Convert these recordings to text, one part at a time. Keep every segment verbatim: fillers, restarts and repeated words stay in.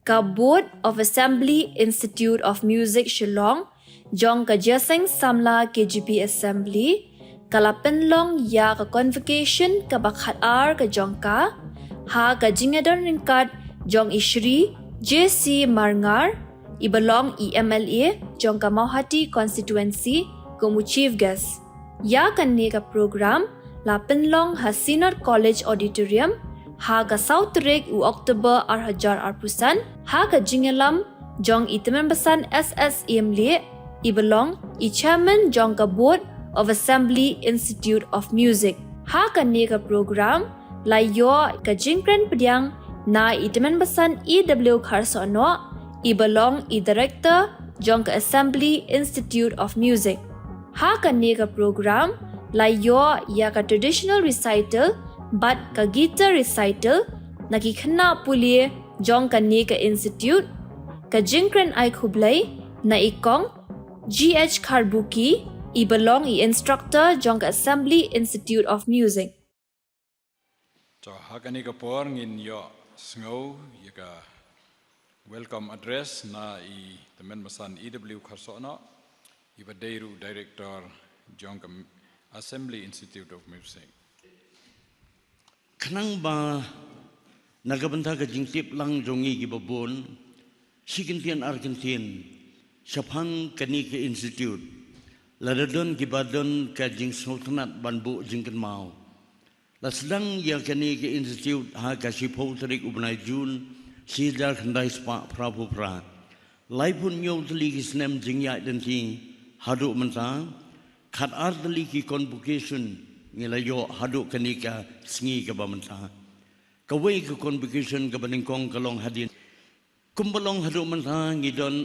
Ka Board of Assembly Institute of Music Shillong, jong ka Jingïaseng Samla K J P Assembly, ka la pynlong ïa ka convocation kaba khatar ka jong ka, ha ka jingïadon ryngkat jong i Shri J C Marngar, iba long i M L A jong ka Mawhati Constituency, kum u Chief Guest. Ïa kane ka program la pynlong ha Synod College Auditorium ha ka saw tarik u October ar hajar arphew san, ha ka jingïalam jong i Tymmen Basan S S Imlieh, iba long i Chairman jong ka Board of Assembly Institute of Music. Ha kane ka program la ïoh ka jingkren pdiang na i Tymmen Basan E W Kharsohnoh, iba long i Director jong ka Assembly Institute of Music. Ha kane ka program la ïoh ïa ka traditional recital bad ka guitar recital na ki khynnah pule jong kane ka institute. Ka jingkren ai khublei na i Kong G H Kharbuki, iba long i instructor jong ka Assembly Institute of Music. To, ha kane ka por ngin ïohsngew ïa ka welcome address na i Tymmen Basan E W Kharsohnoh, iba dei ruh Director jong ka Assembly Institute of Music. Khnang ba na ka bynta ka jingtip lang jong ngi kiba bun, shi kyntien ar kyntien shaphang kane ka institute, lada don kiba don ka jingsngewtynnat ban buh jingkynmaw, la sdang ïa kane ka institute ha ka shiphew tarik u bnai Jun, shi hajar khyndai spah phraphew phra. Laiphew hynñiew tylli ki snem jingïaid lynti haduh mynta, khatar tylli ki convocation ngi la ïoh haduh kane ka sngi kaba mynta. Kawei ka convocation kaba nyngkong ka long hadien. Kumba long haduh mynta ngi don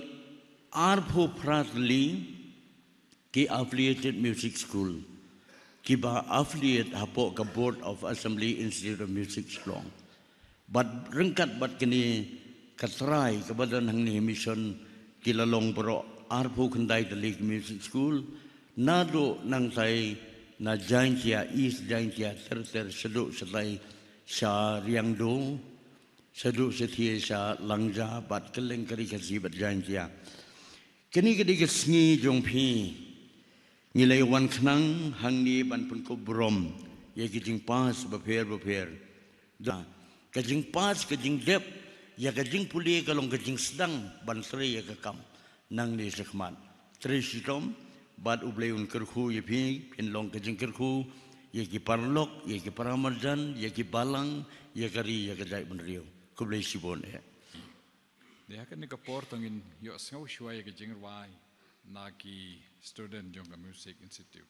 arphew phra tylli ki affiliated music school kiba affiliate hapoh ka Board of Assembly Institute of Music Shillong. Bad ryngkat bad kane ka trai kaba don hangne ha mission, ki la long baroh arphew khyndai tylli ki music school, naduh nangtai na Jaintia, East Jaintia ter ter, shaduh shatai sha Riangdo, shaduh shathie sha Langja bad kylleng ka ri Khasi bad Jaintia. Kane ka dei ka sngi jong phi. Ngi la ïa wan khnang hangne ban pynkup burom ïa ki jingpass bapher bapher. Da ka jingpass, ka jingdep ïa ka jingpule ka long ka jingsdang ban trei ïa ka kam nangne shakhmat. Trei shitom bad U Blei un kyrkhu ïa phi, phin long ka jingkyrkhu ïa ki paralok, ïa ki paramarjan, ïa ki balang, ïa ka ri, ïa ka jaitbynriew. Khublei shibun eh. Dei ha kane ka por to ngin ïohsngew shuwa ïa ka jingrwai na ki student jong ka Music Institute.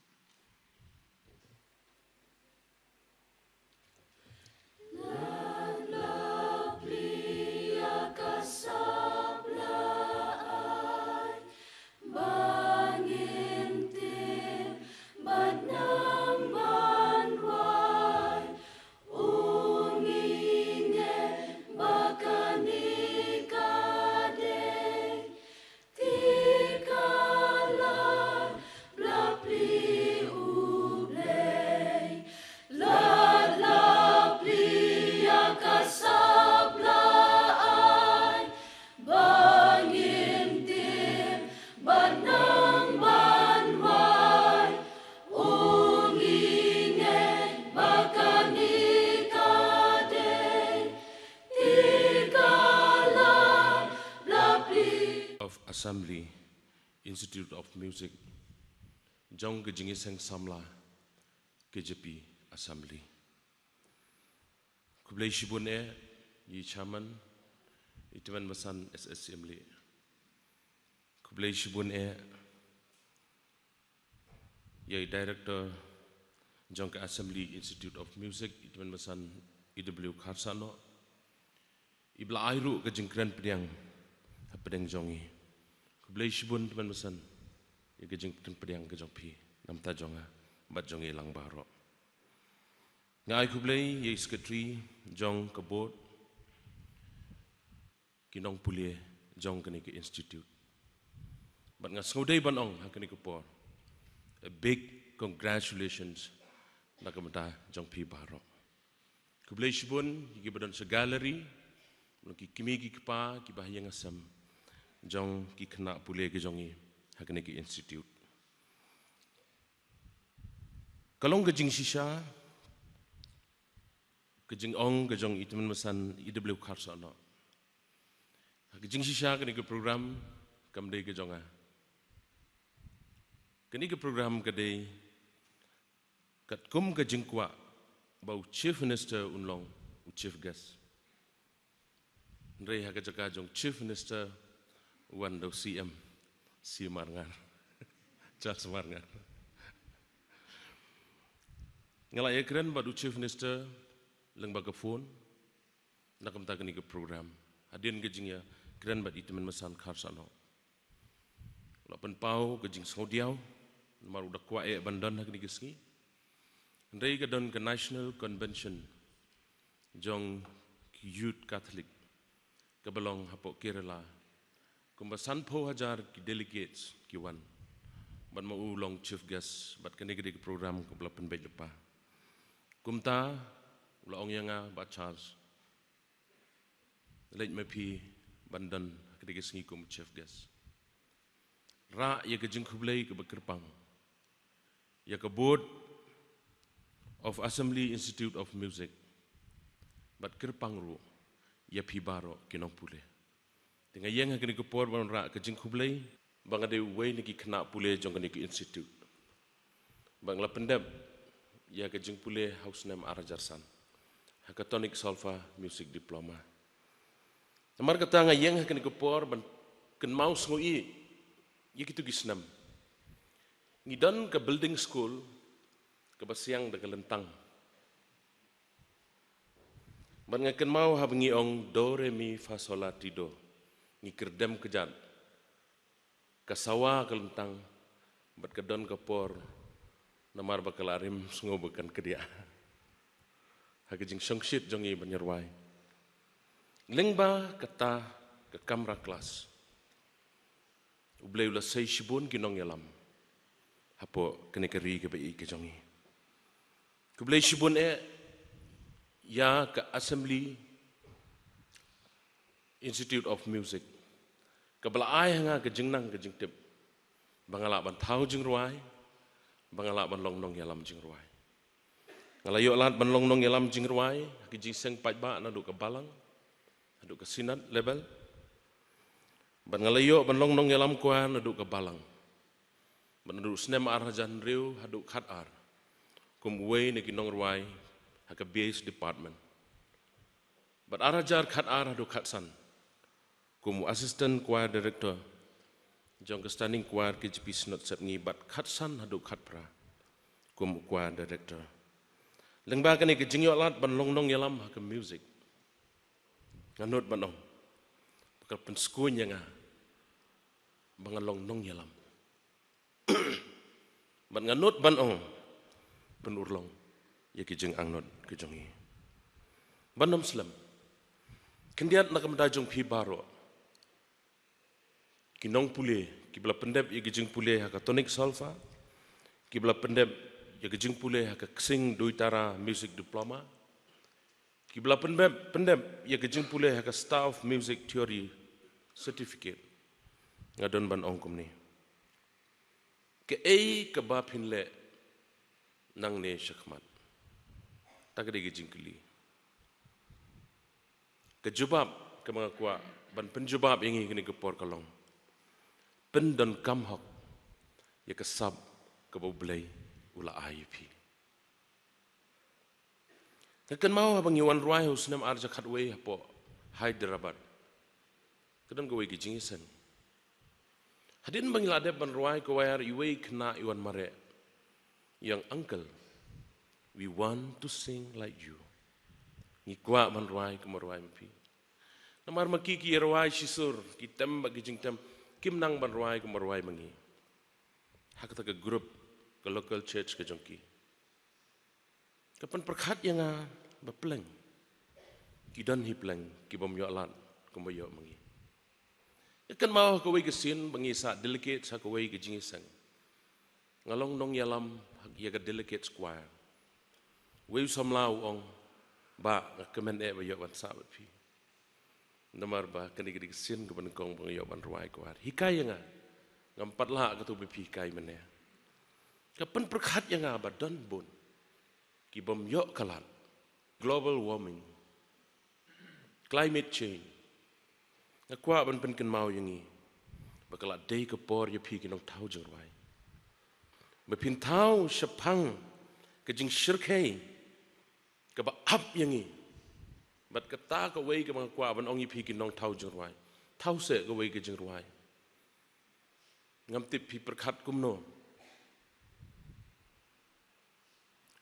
Of Assembly Institute of Music, jong ka Jingïaseng Samla K J P Assembly. Khublei shibun eh ïa i Chairman, i Tymmen Basan S S Imlieh. Khublei shibun eh ïa i Director jong ka Assembly Institute of Music, i Tymmen Basan E W Kharsohnoh, iba la ai ruh ka jingkren pdiang hapdeng jong ngi. Khublei shibun Tymmen Basan ïa ka jingkren pdiang ka jong phi na bynta jong nga bad jong ngi lang baroh. Nga ai khublei ïa i Secretary jong ka Board, ki nongpule jong kane ka institute. Bad nga sngewdei ban ong ha kane ka por, a big congratulations na ka bynta jong phi baroh. Khublei shibun ïa kiba don sha gallery, Ki kmie ki kpa kiba ha ïing ha sem jong ki khynnah pule ki jong ngi ha kane ka institute. Ka long ka jingshisha ka jingong ka jong i tymmen basan i W Kharsahnoh. Ka jingshisha kane ka program kam dei ka jong nga. Kane ka program ka dei katkum ka jingkwah ba u Chief Minister un long u chief guest. Hynrei ha ka jaka jong Chief Minister wan da u C M, C Marngar, Charles Marngar. Nga la ïakren bad u Chief Minister lyngba ka phone na ka bynta kane ka program. Hadien ka jingïakren bad i tymmen basan Kharsahnoh, la pynpaw ka jingsngewdiaw namar u da kwah eh ban don ha kane ka sngi. Hynrei ka don ka National Convention jong ki Youth Catholic kaba long hapoh Kerala. Kumba sanphew hajar ki delegates ki wan bad ma u long chief guest bad kane ka dei ka program kaba la pynbeit lypa. Kumta u la ong ïa nga, Bah Charles, leit ma phi ban don ha kane ka sngi kum chief guest. Rah ïa ka jingkhublei kaba kyrpang ïa ka Board of Assembly Institute of Music bad kyrpang ruh ïa phi baroh ki nongpule. Te nga ïeng ha kane ka por ban rah ka jingkhublei ba nga dei uwei na ki khynnah pule jong kane ka institute. Ba nga la pyndep ïa ka jingpule ha u snem ar hajar san ha ka Tonic Solfa Music Diploma. Namar kata nga ïeng ha kane ka por ban kynmaw sngewieit ïa kito ki snem. Ngi don ka building school kaba siang da ka lyntang. Bad nga kynmaw haba ngi ong do re mi fa so la ti do, ngi kyrdem kjat. Ka sawa ka lyntang bad ka don ka por namar ba ka la rim sngew ba kan kdiah. Ha ka jingshongshit jong ngi ban ïarwai lyngba kata ka kamra klas. U Blei u la sei shibun ki nongïalam hapoh kane ka ri kaba ïeit ka jong ngi. Khublei shibun eh ïa ka Assembly Institute of Music kaba la ai ha nga ka jingnang ka jingtip ba nga lah ban thaw jingrwai, ba nga lah ban long nongïalam jingrwai. Nga la ïoh lad ban long nongïalam jingrwai ha ki jingïaseng paidbah naduh ka balang haduh ka synod level. Bad nga la ïoh ban long nongïalam kwar naduh ka balang. Bad naduh snem ar hajar hynriew haduh khatar kum uwei na ki nongrwai ha ka bass department. Bad ar hajar khatar haduh khatsan kum u assistant choir director jong ka standing choir K J P Synod Sepngi, bad khatsan haduh khatphra kum u choir director. Lyngba kane ka jingïoh lad ban long nongïalam ha ka music, nga nud ban ong ba ka la pynskuiñ ïa nga ba ngan long nongïalam. Bad nga nud ban ong pynurlong ïa ki jingangnud ki jong ngi. Ban ym slem, khyndiat na ka bynta jong phi baroh ki nongpule kiba la pyndep ïa ki jingpule ha ka Tonic Solfa, kiba la pyndep ïa ki jingpule ha ka Ksing Duitara Music Diploma, kiba la pyndep, pyndep ïa ki jingpule ha ka Staff Music Theory Certificate. Nga don ban ong kumne: kaei kaba phin leh nangne shakhmat? Ta ka dei ka jingkylli. Ka jubab kaba nga kwah ban pynjubab ïa ngi kane ka por ka long: pyndonkam hok ïa ka sap kaba U Blei u la ai ïa phi. Nga kynmaw haba ngi wan rwai ha u snem ar hajar khatwei hapoh Hyderabad, ka don kawei ka jingïaseng. Hadien ba ngi la dep ban rwai ka wai ar, iwei i khynnah i wan mareh, i ong, "Uncle, we want to sing like you." Ngi kwah ban rwai kumba rwai ma phi. Namar ma ki ki rwai shisur, ki tem bad ki jingtem, kim nang ban rwai kumba rwai ma ngi. Ha kata ka group, ka local church ka jong ki. Ka pynpyrkhat ïa nga ba pleng ki don hi pleng ki bym ïoh lad kumba ïoh ma ngi. Nga kynmaw ha kawei ka sien ba ngi sah delegate ha kawei ka jingïaseng. Nga long nongïalam ïa ka delegate choir. Wei u samla u ong, "Bah, nga kmen eh ba ïoh ban sah bad phi." Namar ba kane ka dei ka sien kaba nyngkong ba nga ïoh ban rwai kwar. Hikai ïa nga. Ngam pat lah katto ba phi hikai mynne. Ka pynpyrkhat ïa nga ba don bun ki bym ïoh ka lad. Global warming, climate change. Nga kwah ban pynkynmaw ïa ngi ba ka la dei ka por ïa phi ki nongthaw jingrwai ba phin thaw shaphang ka jingshyrkhei kaba ap ïa ngi. Bad kata kawei kaba nga kwah ban ong ïa phi ki nongthaw jingrwai, thaw seh kawei ka jingrwai. Ngam tip phi pyrkhat kumno.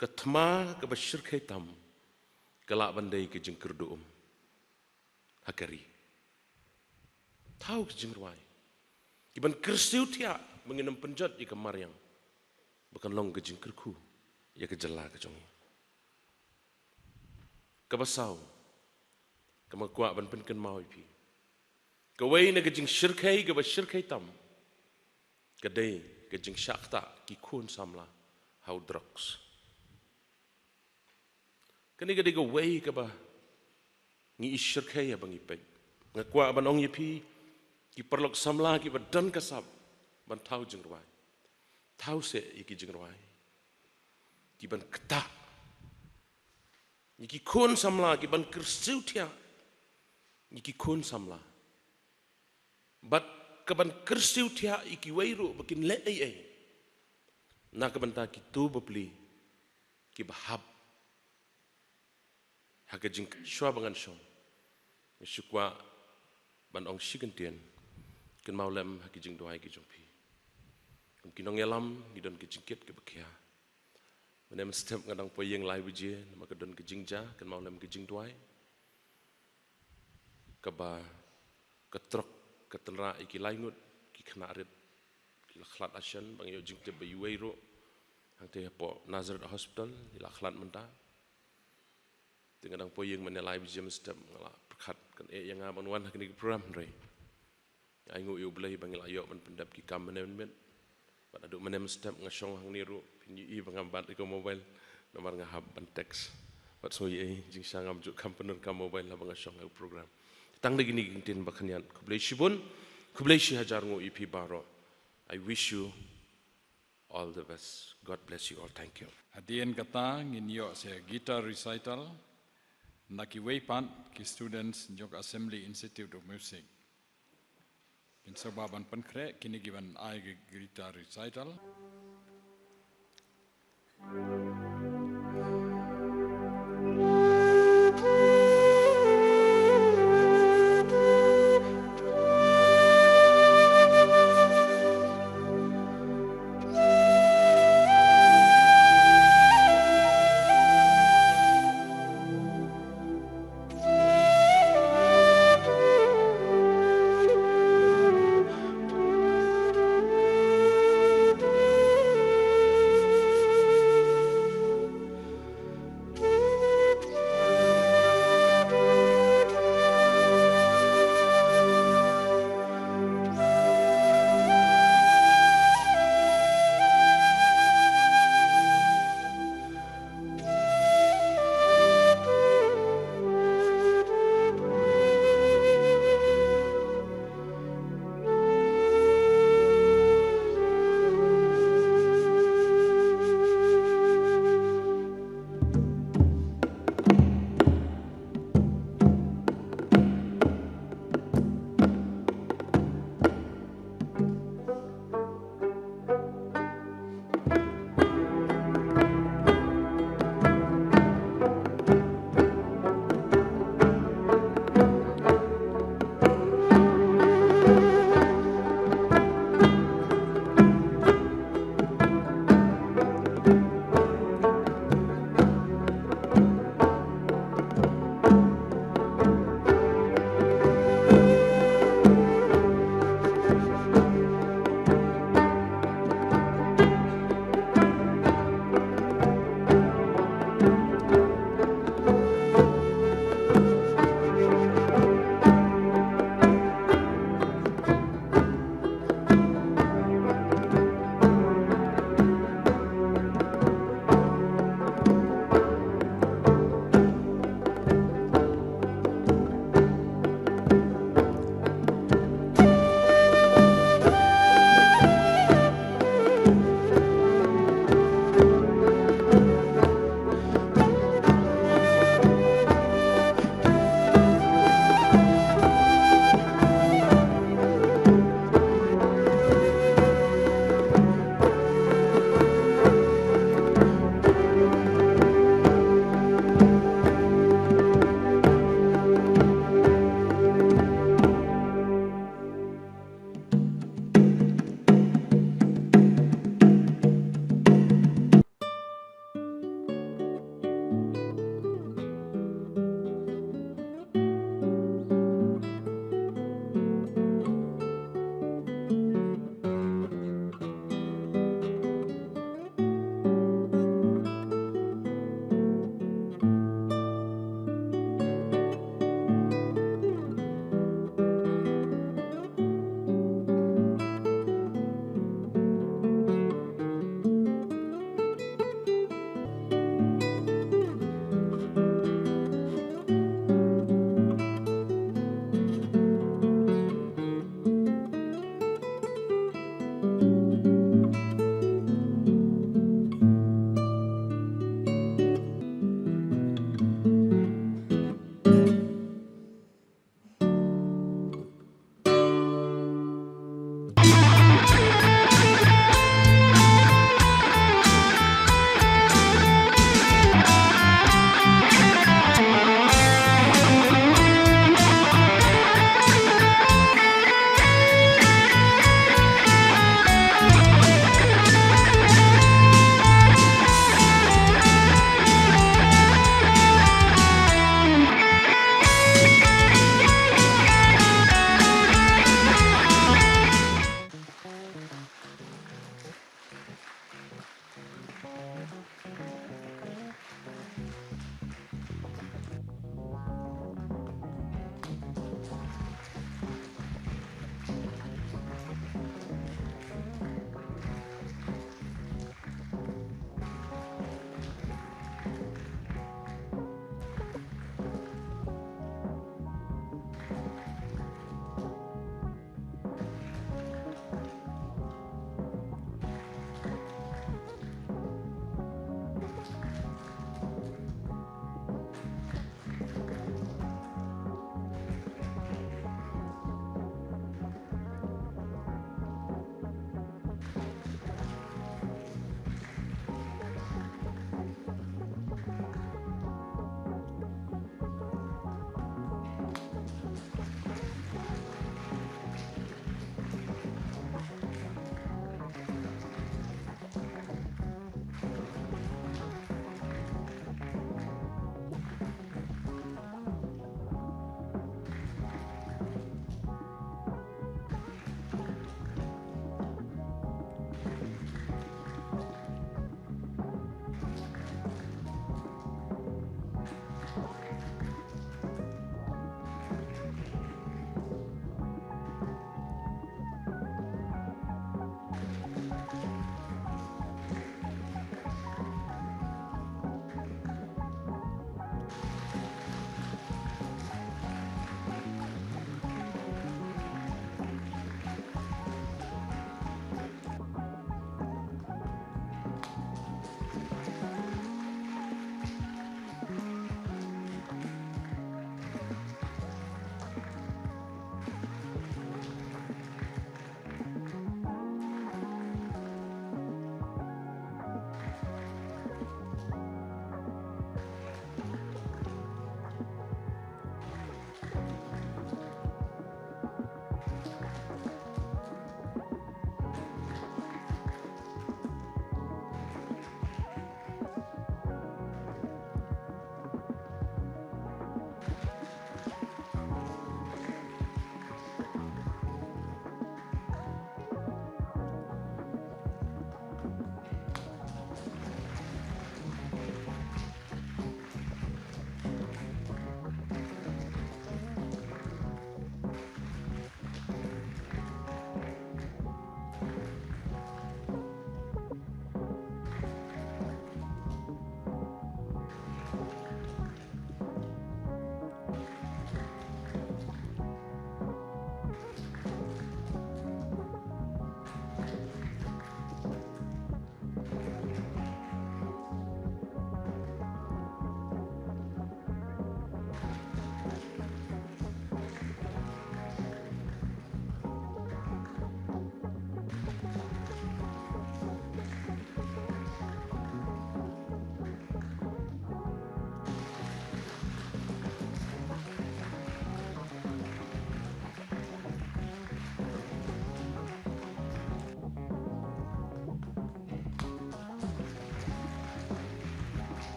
Ka thma kaba shyrkhei tam ka lah ban dei ka jingkyrduh um ha ka ri. Thaw ka jingrwai ki ban kyrsiew thiah ba ngin ym pynjot ïa ka mariang ba kan long ka jingkyrkhu ïa ka jylla ka jong ngi. Kaba saw, kaba nga kwah ban pynkynmaw ïa phi, kawei na ka jingshyrkhei kaba shyrkhei tam ka dei ka jingshah ktah ki khun samla ha u drugs. Kane ka dei kawei kaba ngi i shyrkhei haba ngi peit. Nga kwah ban ong ïa phi ki paralok samla kiba don ka sap ban thaw jingrwai, thaw seh ïa ki jingrwai ki ban ktah ïa ki khun samla, ki ban kyrsiew thiah ïa ki khun samla. Bad ka ban kyrsiew thiah ïa kiwei ruh ba kin leh ei ei na ka bynta kito bapli kiba hap ha ka jing. Shuwa ba ngan shong, nga shu kwah ban ong shi kyntien, kynmaw lem ha ki jingduwai ki jong phi. Kum ki nongïalam ngi don ka jingkit kaba khia. Mynne mynstep nga dang poi ïing lai baje namar ka don ka jingjia, kynmaw lem ka jingduwai kaba ka trok ka tynrah ïa ki lai ngut ki khynnah rit ki la khlad ashen. Ba nga ïoh jingtip ba iwei ruh hangtei hapoh Nazareth Hospital i la khlad mynta. Te nga dang poi ïing mynne lai baje mynstep, nga la pyrkhat kan eh ïa nga ban wan ha kane ka program, hynrei ai nguh ïa U Blei ba ngi la ïoh ban pyndep ki kam mynne mynmiet. Bad haduh mynne mynstep nga shong hangne ruh phin ïohi ba ngam bat ïa ka mobile namar nga hap ban text. Bad sngewsih ei jingshisha ngam ju kham pyndonkam mobile haba nga shong ha ka program. Tang da kine ki kyntien ba khyndiat, khublei shibun, khublei shihajar nguh ïa phi baroh. I wish you all the best. God bless you all. Thank you. Hadien kata ngin ïoh sa guitar recital na kiwei pat ki students jong ka Assembly Institute of Music. Ngin sa ba ban pynkhreh kine ki ban ai ka guitar recital.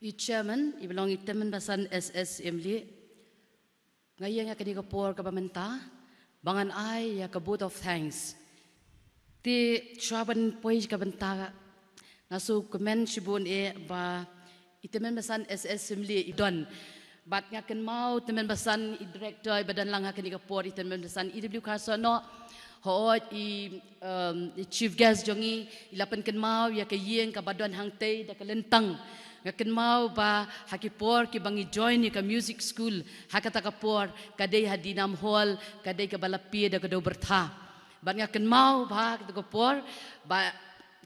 I chairman, i ba long i tymmen basan S S Syiemlieh. Nga ïeng ïa kane ka por kaba mynta ba ngan ai ïa ka vote of thanks. Te shuwa ban poi ka bynta, nga sngewkmen shibun eh ba i tymmen basan S S Syiemlieh i don. Bad nga kynmaw tymmen basan i director i ba don lang ha kane ka por, i tymmen basan E W Kharsaw noh. Hooid i, um, i chief guest jong ngi i la pynkynmaw ïa ka ïing kaba don hangtei da ka lyntang. Nga kynmaw ba ha ki por kiba ngi join ïa ka music school, ha kata ka por ka dei ha Dinam Hall, ka dei kaba la plie da ka dewbyrtha. Bad nga kynmaw ba ha kata ka por ba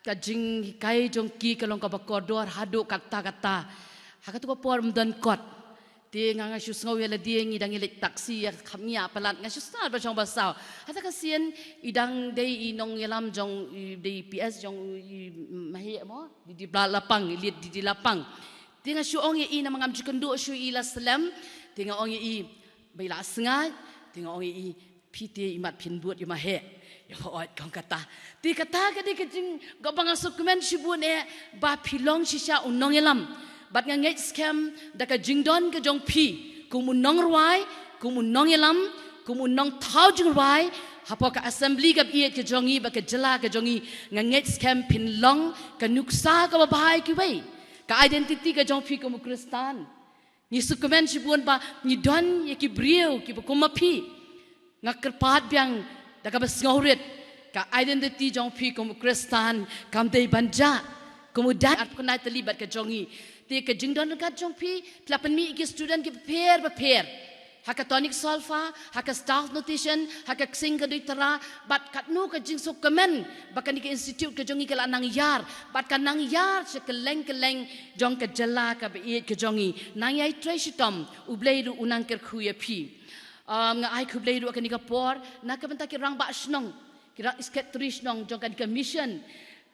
ka jinghikai jong ki ka long kaba kordor haduh katta katta. Ha kata ka por ym don kot. Te nga, nga shu sngew ïa lade ngi dang ïaleit taxi ïa kham ïa palat, nga shu stad ba shong ba saw. Hata ka sien i dang dei i nongïalam jong i, dei P S jong i, Maheh mo, Didi Bla Lapang, i leit Didi Lapang. Te nga shu ong ïa i namar ngam ju kynduh shuh, i la slem. Te nga ong ïa i ba i la sngaid. Te nga ong ïa i, phi te imat phin bud ïa Maheh. Ïa, hooid, kong kata. Te kata ka dei ka jing, kaba nga sngewkmen shibun eh ba phi long shisha u nongïalam. Bad nga ngeit skhem da ka jingdon ka jong phi kum u nongrwai, kum u nongïalam, kum u nongthaw jingrwai hapoh ka assembly kaba ïeit ka jong ngi bad ka jylla ka jong ngi. Nga ngeit skhem phin long ka nuksa kaba bha ïa kiwei. Ka identity ka jong phi kum u Khristan. Ngi sngewkmen shibun ba ngi don ïa ki briew kiba kum ma phi. Nga kyrpad biang da kaba sngewrit, ka identity jong phi kum u Khristan kam dei ban jah kum u dei arphew khyndai tylli bad ka jong ngi. Te ka jingdon ryngkat jong phi, phi la pynmih ïa ki student kiba pher bapher ha ka tonic solfa, ha ka staff notation, ha ka ksing ka duitara, bad katno ka jingsngewkmen ba kane ka institute ka jong ngi ka la nang ïar, bad ka nang ïar sha kylleng kylleng jong ka jylla kaba ïeit ka jong ngi. Nang ïai trei shitom, U Blei ruh u nang kyrkhu ïa phi. Um, nga ai khublei ruh ha kane ka por na ka bynta ki rangbah shnong, ki rang secretary shnong jong kane ka mission.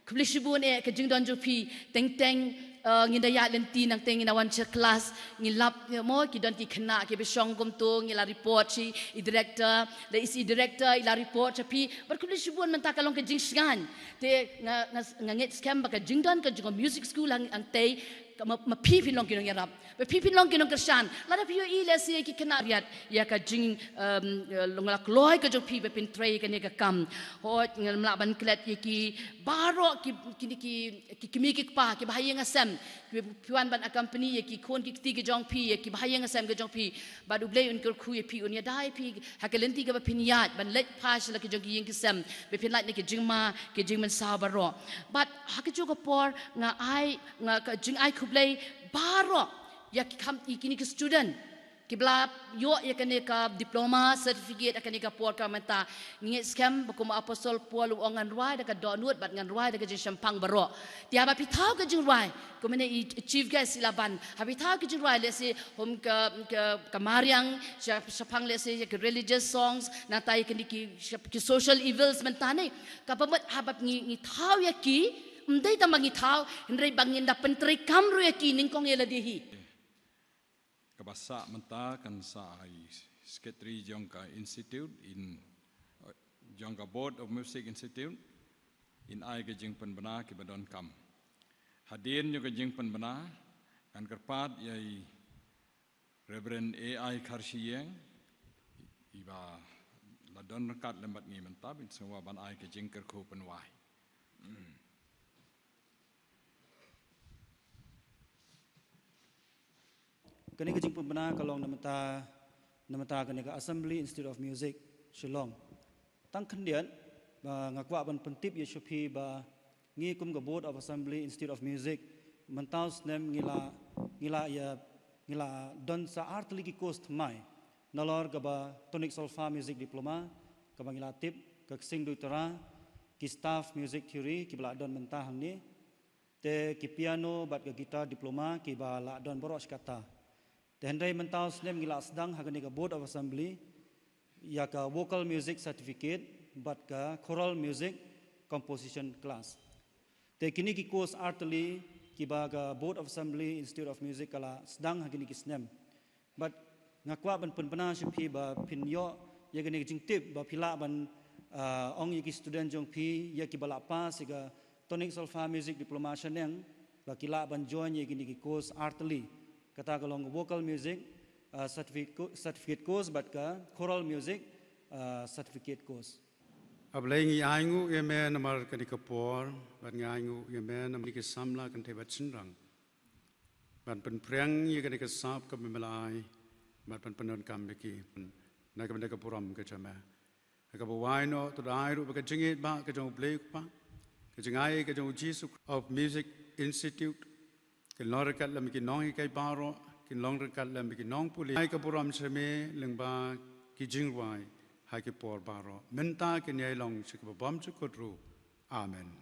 Khublei shibun eh ka jingdon jong phi, teng teng, uh, ngin da ïaid lynti nangta ngin da wan sha klas, ngi lap, eh, mo, ki don ki khynnah kiba shong kumto, ngi la report sha i director, lei i director i la report sha phi. Bad khublei shibun, mynta ka long ka jingshngaiñ. Te nga, nga, nga ngeit skhem ba ka jingdon ka jong ka music school hang, hangtei, ka ma, ma phi phin long ki nongïarap, ba phi phin long ki nongkyrshan. Lada phi ïohi lehse ki khynnah riat ïa ka jing, um, long la kloi ka jong phi ba phin trei kane ka kam. Hooid, ngam lah ban klet ïa ki baroh ki, ki, ki, ki kmie ki kpa, ki bahaïing hasem, ki phi wan ban accompany ïa ki khun ki kti ki jong phi, ïa ki bahaïing hasem ki jong phi. Bad U Blei un kyrkhu ïa phi, un ïada ïa phi ha ka lynti kaba phin ïaid ban leit phai sha la ki jong ki ïing ki sem, ba phin lait na ki jingma ki jingmynsaw baroh. Bad ha kajuh ka por nga ai, nga ka jingai khublei baroh ïa ki kham, ïa kine ki student kiba la ïoh ïa kane ka diploma certificate ha kane ka por ka mynta. Ngi ngeit skhem ba kum u Apostol Paul u ong, ngan rwai da ka dohnud bad ngan rwai da ka jingshemphang baroh. Te haba phi thaw ka jingrwai, kumne i chief guest i la ban, haba phi thaw ka jingrwai lehse hom ka, ka, ka mariang sha, shaphang lehse ïa ki religious songs, nangta ïa kine ki, ki social evils mynta ne. Kaba mut haba ngi, ngi thaw ïa ki, ym dei tang ba ngi thaw, hynrei ba ngin da pyntreikam ruh ïa ki nyngkong ïa lade hi. Kaba sah mynta kan sa ai secretary jong ka institute in, jong ka Board of Music Institute, in ai ka jingpynbna kiba donkam. Hadien jong ka jingpynbna, ngan kyrpad ïa i Reverend A I Kharshiing, iba la don ryngkat lem bad ngi mynta, ban sngewbha ban ai ka jingkyrkhu pynwai. Kane ka jingpynbna ka long na mynta, na mynta kane ka Assembly Institute of Music, Shillong. Tang khyndiat ba nga kwah ban pyntip ïa sha phi ba ngi kum ka Board of Assembly Institute of Music, mynta u snem ngi la, ngi la ïa, ngi la don sa artylli ki course thymmai. Nalor kaba Tonic Solfa Music Diploma, kaba ngi la tip, ka ksing duitara, ki staff music theory kiba la don mynta hangne, te ki piano bad ka guitar diploma kiba la don baroh shi katta. Te hynrei mynta u snem ngi la sdang ha kane ka Board of Assembly ïa ka Vocal Music Certificate bad ka Choral Music Composition Class. Te kine ki course artylli kiba ka Board of Assembly Institute of Music ka la sdang ha kine ki snem. Bad nga kwah ban pynbna sha phi ba phin ïoh ïa kane ka jingtip ba phi lah ban, ah, ong ïa ki student jong phi, ïa kiba la pass ïa ka Tonic Solfa Music Diploma shaneng, ba ki lah ban join ïa kine ki course artylli. Kata ka long vocal music, uh, certificate, certificate course, bad ka choral music, uh, certificate course. A Blei, ngi ainguh ïa me namar kane ka por, bad ngi ainguh ïa me namar kine ki samla kynthei bad shynrang. Ban pynpriang ïa kane ka sap kaba me la ai, bad ban pyndonkam ïa ki na kaba dei ka burom ka jong me. Kaba wai noh, to dei ruh ba ka jingïeit ba ka jong U Blei U Kpa, ka jingai ka jong U Jisu of Music Institute, kin long ryngkat lem ki nonghikai baroh, kin long ryngkat lem ki nongpule. Ai ka burom sha me lyngba ki jingrwai ha ki por baroh. Mynta kin ïai long sha kaba bymjukut ruh. Amen.